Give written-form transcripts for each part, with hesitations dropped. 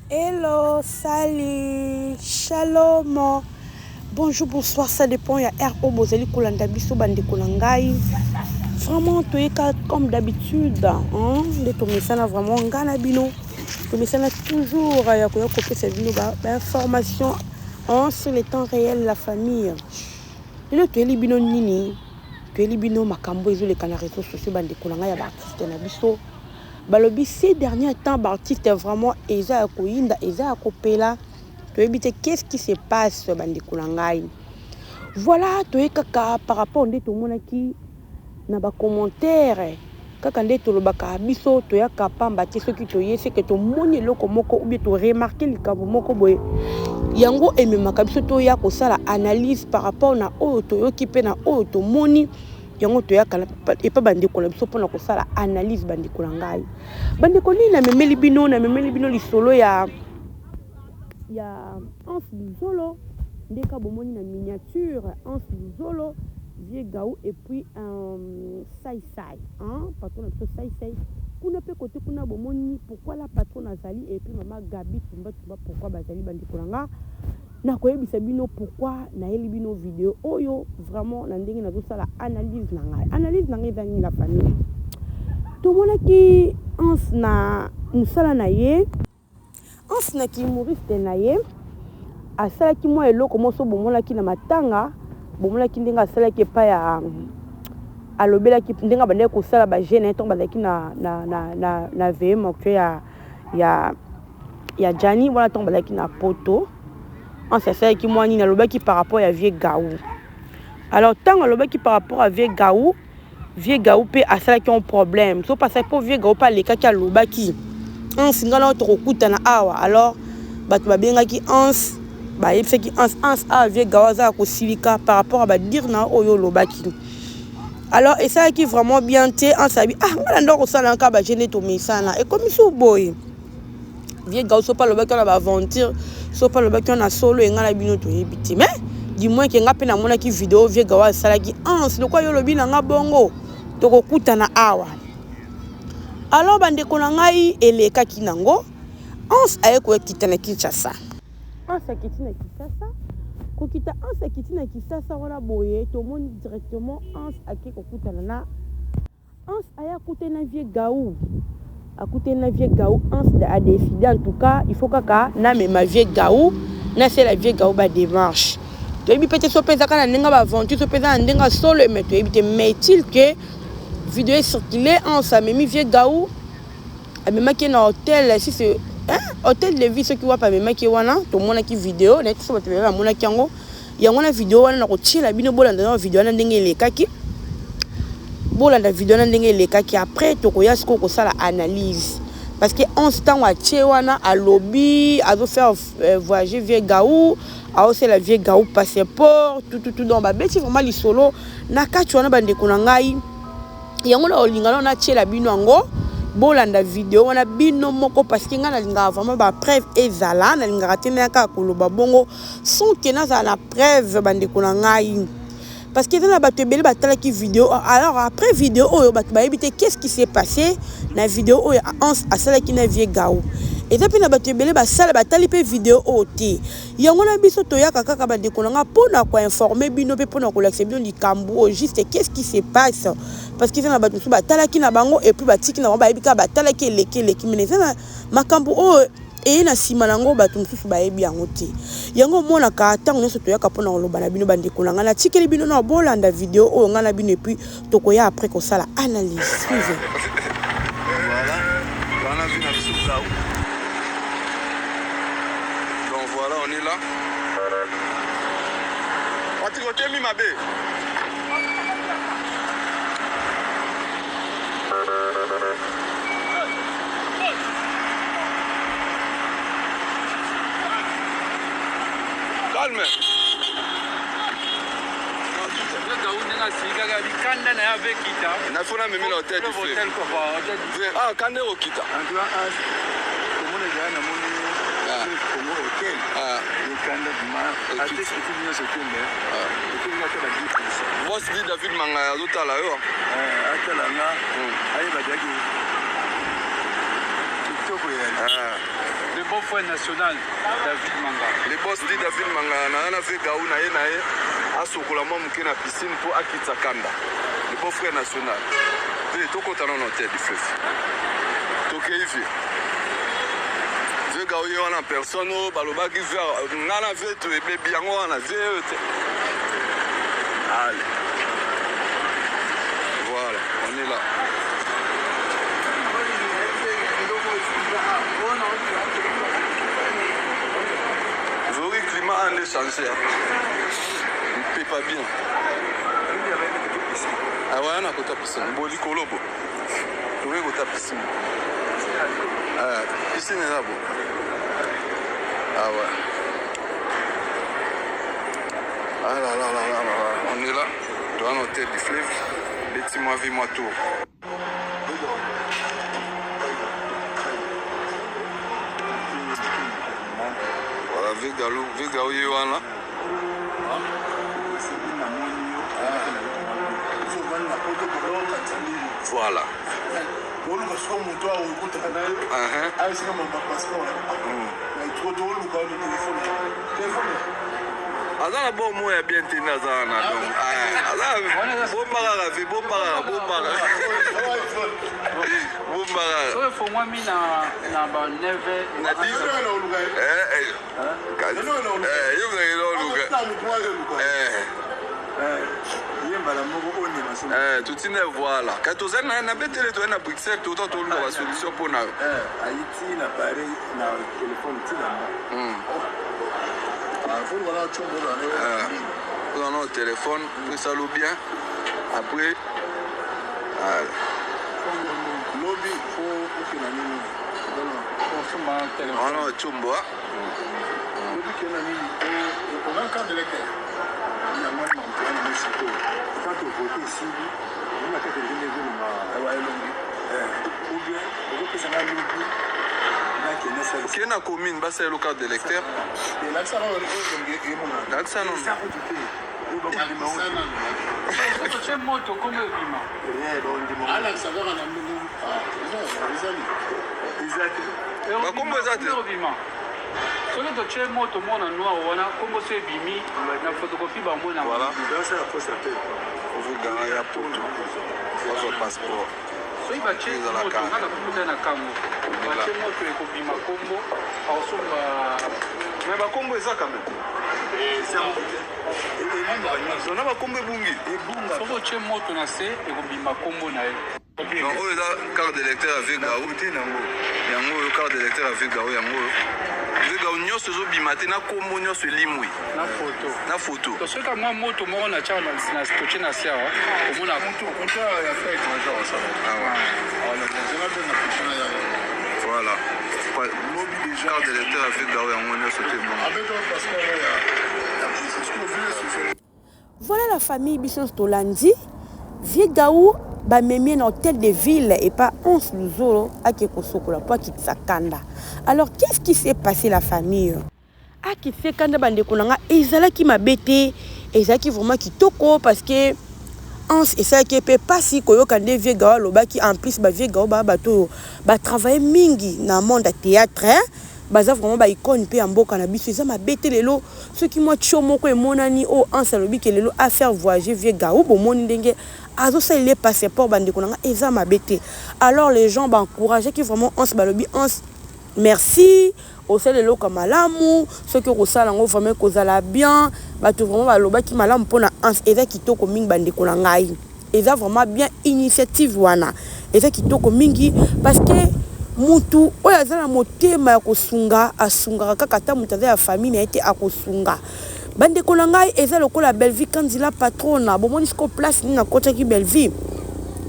Hello, salut, shalom. Bonjour, bonsoir, ça dépend ya heure oyo bozali kolanda biso bandeko na ngai. Vraiment toyeka comme d'habitude, hein, nde tomesana vraiment ngai na bino. Tomesana toujours ya koya kopesa bino ba, ba information hein, sur le temps réel la famille. Lelo toyeli bino nini? Toyeli bino makambo ezoleka na réseaux sociaux bandeko na ngai ya ba artiste na biso. Balobi ces derniers temps ba artistes vraiment eza ya koyinda eza ya kopela toyebi te qu'est-ce qui se passe bandeko na ngai. Voilà toye kaka par rapport nde tomonaki na ba commentaires kaka nde tolobaka biso toyaka pamba te soki toye seke tomoni eloko moko ou bien to remarquer likambo moko boye yango ememaka biso toya kosala analyse par rapport na oyo toyoki mpe na oyo tomoni. Yango toyaka epa bandeko na biso mpona kosala analyse. Bandeko na ngai, bandeko nini namemeli bino? Namemeli bino lisolo ya Hans Luzolo, ndeka bomoni na miniature Hans Luzolo, Vieux Gaou et puis Sai Sai, hein, patron na biso Sai Sai kuna pe kote kuna bomoni pourquoi la patronne azali et puis mama Gabi Tumba Tumba pourquoi bazali bandeko na nga. Nakoyebisa bino pourquoi nayeli bino video oyo vraiment na ndenge nazosala analyse na ngai. Analyse na ngai eza nini la famille? Tomonaki Hans na mosala na ye, Hans na ki-humoriste na ye asalaki mwa eloko moko bomonaki na matanga, bomonaki ndenge asalaki epai ya alobelaki ndenge abandaki kosala ba jeunes ntango bazalaki na, na, na, na, na veillée mortuaire ya, ya ya Gianni wana ntango bazalaki na poto. Hanse asalaki mwa nini, alobaki par rapport ya vieux Gaou. Alors ntango alobaki par rapport ya vieux Gaou, vieux Gaou mpe asalaki un problème so pasa mpo vieux Gaou mpe alekaki alobaki Hanse ngai nao tokokutana awa. Alors bato babengaki Hanse, bayebisaki Hanse, Hanse awa vieux Gaou aza ya kosilika par rapport ya badire na oyo olobaki. Alors esalaki vraiment bien te. Hanse abi ah ngai na ndako kosala kaka baje nde tomesana ekomi su boye. Vieux Gaou so mpe alobaki wana baaventure, so mpe alobaki wana solo, engai na bino toyebi te, mais du moins ke nga mpe namonaki video vieux Gaou asalaki Hanse lokola yo olobi na nga bongo tokokutana awa. Alors bandeko na ngai elekaki nango, Hanse aye kokita na Kinshasa. Hanse akiti na Kinshasa, kokita Hanse akiti na Kinshasa wana boye tomoni directement Hanse ake kokutana na Hans aya akutani na vieux Gaou, akutani na vieux Gaou. Hans a décidé en tout cas il faut kaka namema vieux Gaou, nasala vieux Gaou ba démarche. Toyebi pe te so mpe ezaka na ndenge ba aventure, so mpe eza na ndenge solo, mais toyebi te. Mais est-il que vidéo circulé, Hans amemi vieux Gaou, amemaki ye na hôtel, si c'est hein, hôtel de vie soki wapi amemaki ye wana. Tomonaki video nayebi so bato bamonaki yango. Yango na video wana nakotiela bino, bolanda na video wana ndenge elekaki, bolanda video wana ndenge elekaki. Après tokoya sikoyo kosala analyse parce que Hans ntango atie wana alobi azofaire voyager vieux Gaou, aosala vieux Gaou passeport tout tout tout, donc babeti vraiment lisolo na kati wana bandeko na ngai. Yango na olinga na natiela bino yango, bolanda video wana bino moko parce que ngai nalingaka vraiment ba preuve ezala, nalingaka te naya kaka koloba bongo sans que nazala na preuve bandeko na ngai, parce que eza na bato ebele batalaki video. Alors après video oyo bato bayebi te qu'est-ce qui s'est passé na video oyo Hans asalaki na vieux Gaou. Eza mpe na bato ebele basala batali mpe video oyo te. Yango na biso toyaka kaka bandeko na nga mpona koinforme bino mpe mpona kolakisa bino likambo oyo juste qu'est-ce qui se passe, parce que eza na bato mosusu batalaki na bango et puis batiki na bango, bayebi kaka batalaki eleki eleki, mais eza na makambo oyo eye na nsima na yango bato mosusu bayebi yango te. Yango omonaka ntango nyonso toyaka mpona koloba na bino bandeko na ngai. Natikeli bino na bolanda video oyo ngai na bino et puis tokoya après kosala analyse. Suivez. Voilà, on a vu na biso Gaou. Donc voilà, on est là. Patrick otemi mabe. Calme. Nafona memi na hôtel du fleuve. Ah, kanda ekokita. Boss dit David Mangaya azotala yo. Atala nga ayeba diaki kitoko ya Le bon. beau-frère national David Mangala. Le boss dit David Mangala na na ve gaou na ye na ye asokola mwa moke na piscine mpo akitisa kanda. Le beau-frère national. Ve tokota nano hôtel du fleuve. Tokei vie. Ve gaou ye wana personne oyo balobaki ve nga na ve to ebebi yango wana ve oyo te. Allez. Voilà, on est là. Zori climat a nde changé. Il fait pas bien. Ah ouais, na kota piscine. Bo likolo bo. Tokoki kota piscine. Ah, piscine eza bo. Ah ouais. Ah là là là là là là. On est là. Dans l'hôtel du fleuve. Beti moi vie moi tour. Voilà, Vegalo, Vegao ye wana. Voilà. Oluka soki moto awa okutaka na yo ayesika mama passeport na oluka yo telefone telefone. Aza na bon mot ya bien te nde aza wana donc aza bomba kaka ve bomba kaka bomba kaka bomba kaka. Soki efongwami na ba 9 na 10 yo ozalaki oluka. Totinda voilà kasi tozali na betele toyai na Bruxelles tota toluka basolution mpo na yo. Ayiti na pare na telefone tilamba. Oza na téléphone pesalo bien après. Lobi fo okenda nini? Wana tshombo. Lobi kenda nini? Ona carte d'électeur yango wana mampoana mo sikoyo quand ovote esili ona kaka ndenge ezolonga elongi ou bien okopesanga lobi nakende. Okende na commune basalelo carte d'électeur. Elakisa nano elongi emonana. Lakisa nano. Totie moto komo ebima. Alakisa kaka na ndenge ezali. Bakombo eza te. Ebima soki totie moto mona noir wana kombo so ebimi na photocopie bamona. Voilà, ovuganga ya poto bazwa passeport. Soki batie Ezalaka. moto nga na kokuta na kango batie moto ekobima kombo aosomba. Mais bakombo eza quand même na bakombo ebungi. Soki otie moto na se ekobima kombo na ye. Donc oyo eza carte d'électeur ya Vegao yango oyo carte d'électeur ya Vegao yango oyo Vegao nyonso ezobima te na kombo nyonso elimwi. Na foto. Na foto. To soki mwa moto moko na tia na totie na se awa omona. Awa voilà, carte d'électeur ya Vegao yango nyonso te bongo. Voilà la famille, biso nyonso tolandi vieux Gaou bamemi ye na hôtel de ville epa Once Luzolo ake kosokola mpo akitisa kanda. Alors qu'est-ce qui s'est passé, la famille? Akitisa kanda, bandeko na nga, ezalaki mabe te, ezalaki vraiment kitoko parce que Anse esalaki ye mpe mpasi koyoka nde vieux Gao alobaki. En plus bavieux Gao baa bato oyo batravaille mingi na monde ya théâtre, hein? Baza vraiment baicône mpe ya mboka na biso. Eza mabe te lelo soki mwa tio moko emonani oyo Anse alobi ke lelo afaire voyager vieux Gao, bomoni ndenge azosalela ye passeport, bandeko na nga, eza mabe te. Alors les gens baencourageaki vraiment Anse, balobi: "Anse, merci, osala eloko ya malamu, soki okosala yango vraiment ekozala bien." Bato vraiment balobaki malamu mpona Anse. Eza kitoko mingi, bandeko na ngai, eza vraiment bien. Initiative wana eza kitoko mingi parce que mutu oyo aza na motema ya kosunga asungaka kaka ata moto aza ya famille na ye te akosunga. Bandeko na ngai, eza lokola Bellevie Kandila patrona. Bomoni sikoyo place nini nakotiaki Bellevie?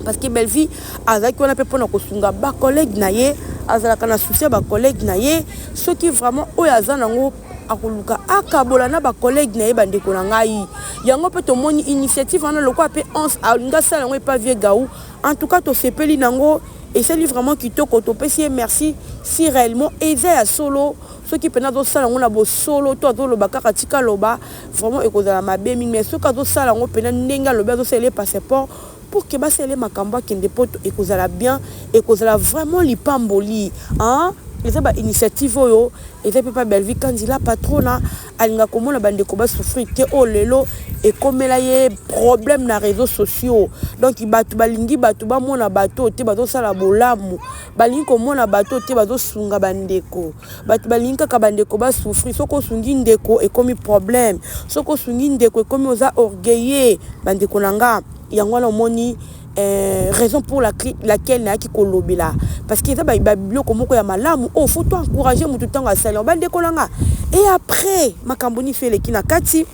Parce que Bellevie azalaki wana mpe mpona kosunga bacollègue na ye, azalaka na souci ya bacollègue na ye. Soki vraiment oyo aza nango akoluka akabola na bacollègue na ye. Bandeko na ngai, yango mpe tomoni initiative wana lokola mpe Anse alingi asala yango epa vieux Gao. En tout cas tosepeli nango, esali vraiment kitoko, topesi ye merci. Si réellement eza ya solo, soki mpena azosala yango na bosolo to azoloba kaka tika loba, vraiment ekozala mabe mingi. Mais soki azosala yango mpena ndenge alobi azosalela ye passeport pour ke basalela makambo akende poto, ekozala bien, ekozala vraiment lipamboli, hein? Eza ba initiative oyo eza pe pa Bellevue Kandy la patrona alinga komona ba ndeko ba souffrir te oyo lelo ekomela ye problème na réseaux sociaux. Donc bato balingi bato bamona bato oyo te bazosala bolamu, balingi komona bato oyo te bazosunga bandeko. Bato balingi kaka bandeko ba souffrir. Soki osungi ndeko ekomi problème, soki osungi ndeko ekomi oza orgueilleux. Bandeko na nga, yango wana omoni raison pour laquelle nayaki kolobela, parce que eza babiloko moko ya malamu oyo faut to encourager motu ntango asali yango, bandeko na nga. Et après makambo nyonso eleki na kati,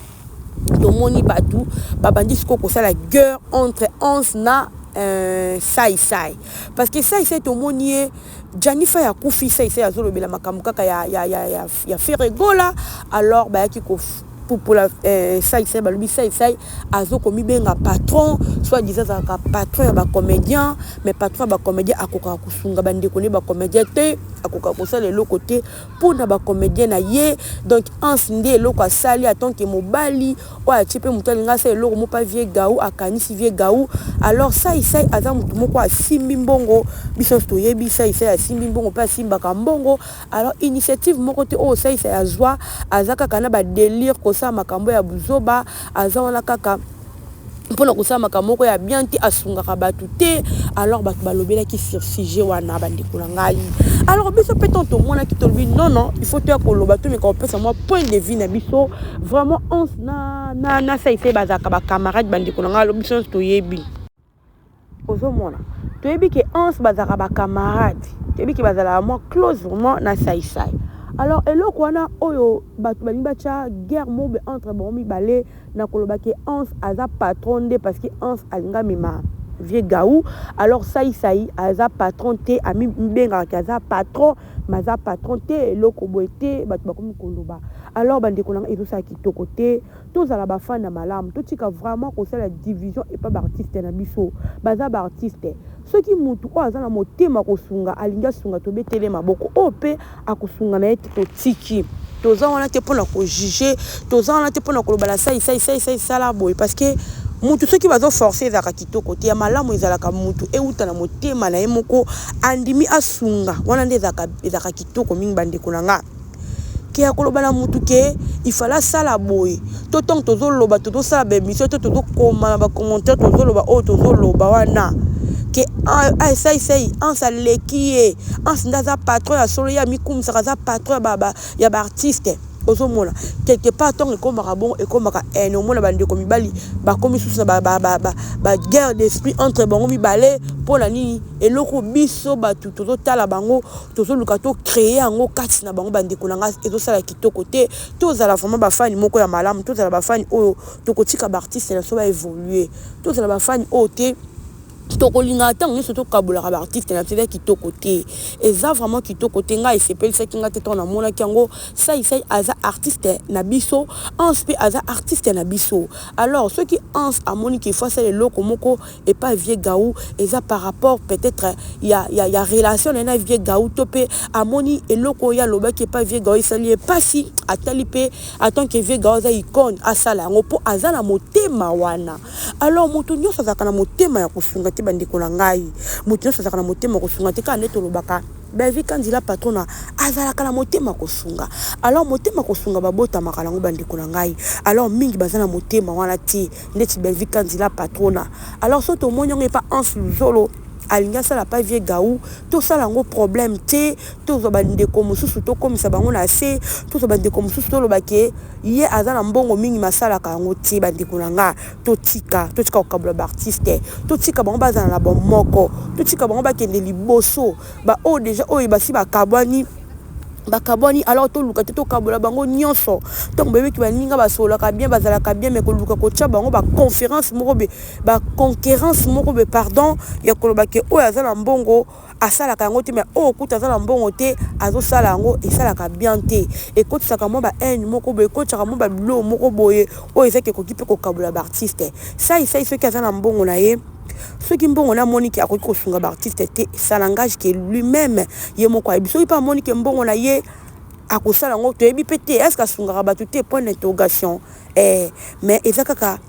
tomoni bato babandi sikoyo kosala guerre entre Hanse na Sai Sai, parce que Sai Sai, tomoni ye Gianni Fay akufi, Sai Sai azolobela makambo kaka ya Ferre Gola. Alors bayaki kopupola Sai Sai, balobi Sai Sai azokomibenga patron, soit disant azalaka patron ya bacomédien, mais patron ya bacomédien akokaka kosunga bandeko ne bacomédien te, akokaka kosala eloko te mpona bacomédien na ye. Donc Hanse nde eloko asali en tant que mobali oyo atie mpe moto alingi asala eloko mo pa vieux Gaou, akanisi vieux Gaou. Alors Sai Sai aza motu moko asimbi mbongo, biso nyonso toyebi Sai Sai asimbi mbongo mpe asimbaka mbongo. Alors initiative moko te oyo Sai Sai azwa, aza kaka na badélire, kosala makambo ya buzoba, aza wana kaka mpona kosala makambo moko ya bien te, asungaka bato te. Alors bato balobelaki sur sujet wana, bandeko na ngai. Alors biso mpe ntango tomonaki, tolobi non, non, il faut toya koloba, tomeka kopesa mwa point de vue na biso. Vraiment, Hanse na Sai Sai bazalaka bacamarade, bandeko na ngai. Alo biso nyonso toyebi, ozomona, toyebi ke Hanse bazalaka bacamarade, toyebi ke bazalaka mwa close vraiment na Sai Sai. Alors eloko wana oyo bato balingi batya guerre mobe entre bango mibale na koloba ke Hanse aza patron nde parce que Hanse alingi amema vieux Gaou. Alors Sai Sai aza patron te, amibengaka ke aza patron, mais aza patron te, eloko boye te. Bato bakomi koloba. Alors bandeko na nga, ezosala kitoko te. Tozala bafan ya malamu, totika vraiment kosala division epa baartiste na biso. Baza baartiste. Soki mutu oyo aza na motema kosunga, alingi asunga, tobetele maboko. Oyo mpe akosunga na ye te, totiki. Toza wana te mpona kojuger, toza wana te mpona koloba na Sai Sai, Sai Sai sala boye, parce que mutu soki bazoforce ezalaka kitoko te. Ya malamu ezalaka mutu euta na motema na ye moko, andimi asunga, wana nde ezalaka kitoko mingi, bandeko na nga, ke ya koloba na mutu ke ifale asala boye. To ntango tozoloba, tozosala baémission to tozokoma na bacommentaire, tozoloba oyo tozoloba wana ke Sai Sai, Hanse aleki ye, Hanse nde aza patron ya solo, ye amikumisaka aza patron ya baartiste. Ozomona quelque part ntango ekomaka bongo, ekomaka haine. Omona bandeko mibali bakomi susu na baguerre d'esprit entre bango mibale. Mpo na nini? Eloko biso bato tozotala bango, tozoluka tocréer yango kati na bango, bandeko na nga, ezosala kitoko te. Tozala vraiment bafani moko ya malamu, tozala bafani oyo tokotika baartiste na biso baévolue, tozala bafani oyo te tokolingaka ntango nyonso tokabolaka baartiste na biso. Eza kitoko te, eza vraiment kitoko te. Ngai esepelisaki nga te ntango namonaki yango. Sai Sai aza artiste na biso, Hanse mpe aza artiste na biso. Alors soki Hanse amoni ke faut asala eloko moko epai vieux Gaou, eza par rapport peut-être ya relation na ye na vieux Gaou, to mpe amoni eloko oyo alobaki epai vieux Gaou esali ye mpasi, atali mpe en tant que vieux Gaou aza icône, asala yango mpo aza na motema wana. Alors moto nyonso azalaka na motema ya kosunga te, bandeko na ngai. Moto nyonso azalaka na motema ya kosunga te. Kaka nde tolobaka, Bellevue Kanzila patrona azalaka na motema kosunga. Alors motema kosunga babotamaka nango, bandeko na ngai. Alors mingi baza na motema wana te ndeti Bellevue Kanzila patrona. Alors so tomoni yango epa Hanse Luzolo, alingi asala pa vieux Gaou, tosala yango problème te. Tozwa bandeko mosusu, tokomisa bango na se, tozwa bandeko mosusu, toloba ke ye aza na mbongo mingi, masalaka yango te. Bandeko na nga, totika kokabola baartiste, totika bango bazala na bomoko, totika bango bakende liboso. Baoyo déjà oyo basi bakabwani, bakabwani. Alors toluka te tokabola bango nyonso. Ntango boyebiki baninga basololaka bien, bazalaka bien, mais koluka kotia bango baconférence moko be, baconcurrence moko be, pardon, ya koloba ke oyo aza na mbongo asalaka yango te, mais oyo kuta aza na mbongo te azosala yango, esalaka bien te. Ekotisaka mwa bahaine moko boye, ekotisaka mwa babiloko moko boye oyo ezaki ekoki mpe kokabola baartiste. Sai Sai soki aza na mbongo na ye, soki mbongo na amoni ke akoki kosunga baartiste te, ça l'engage que lui-même, ye moko ayebi. Soki mpe amoni ke mbongo na ye akosala yango, toyebi mpe te est ce asungaka bato te, point d'interrogation. Mais eza kaka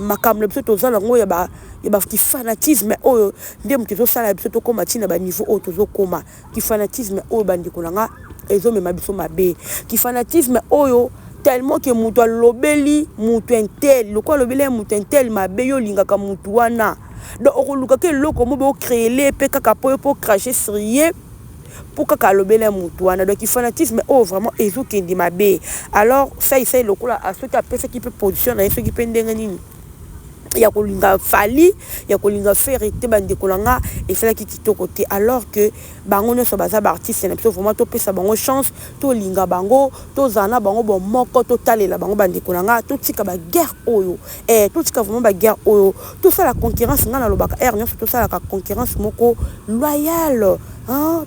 makambo na biso toza nango ya Ya ba fanatisme oyo nde moto ezosala biso tokóma ntina baniveau oyo tozokóma. Kifanatisme oyo, bandeko na nga, ezomema biso mabe. Kifanatisme oyo, tellement que moto alobeli moto un tel, lokola alobeli ya moto un tel mabe, yo olingaka motu wana, donc okolukaka eloko mo bocréele mpe kaka mpo yo mpo cracher sur ye, mpo kaka alobeli ya motu wana. Donc fanatisme oyo vraiment ezokende mabe. Alors Saisai, lokola soki apesaki mpe position na ye, soki mpe ndenge nini ya kolinga Fally, ya kolinga Ferre te, bandeko na nga, esalaki kitoko te, alors que bango nyonso baza baartiste na biso. Vraiment, topesa bango chance, tolinga bango, tozala na bango bomoko, totalela bango. Bandeko na nga, totika baguerre oyo, totika vraiment baguerre oyo, tosala concurrence. Ngai nalobaka heure nyonso, tosalaka concurrence moko loyale.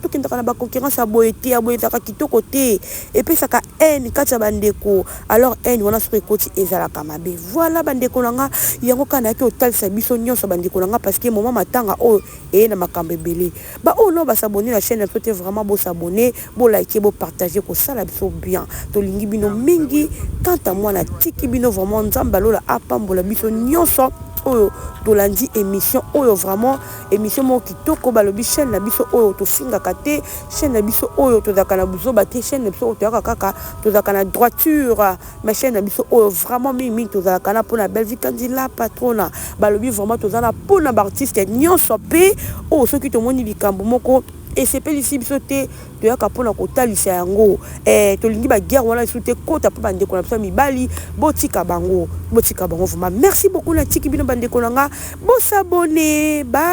Tokendaka na baconcurrence ya boye te, ya boye ezalaka kitoko te, epesaka haine kati ya bandeko. Alors haine wana soki ekoti, ezalaka mabe. Voilà, bandeko na nga, yango kaka nayaki kotalisa biso nyonso, bandeko na nga, parce que moma matanga oyo eye na makambo ebele. Baoyo no bas'abonner na chaîne na biso te, vraiment bos'abonner, bolike, bopartage, kosala biso bien. Tolingi bino mingi. Quant à moi, natiki bino vraiment. Nzambe alola apambola biso nyonso oyo tolandi émission oyo. Vraiment émission moko kitoko. Balobi chaîne na biso oyo tofingaka te, chaîne na biso oyo tozalaka na buzoba te, chaîne na biso oyo toyaka kaka, tozalaka na droiture. Mais chaîne na biso oyo vraiment mingimingi tozalaka na mpona Belvi Kandi la patrona. Balobi vraiment toza na mpona baartiste nyonso, mpe oyo soki tomoni likambo moko esepelisi biso te, toyaka mpona kotalisa yango. Tolingi baguerre wana lisusu te kota mpo bandeko na biso ya mibali, botika bango, botika bango vraiment. Merci beaucoup, natiki bino, bandeko na nga, bos'abonner. Bye.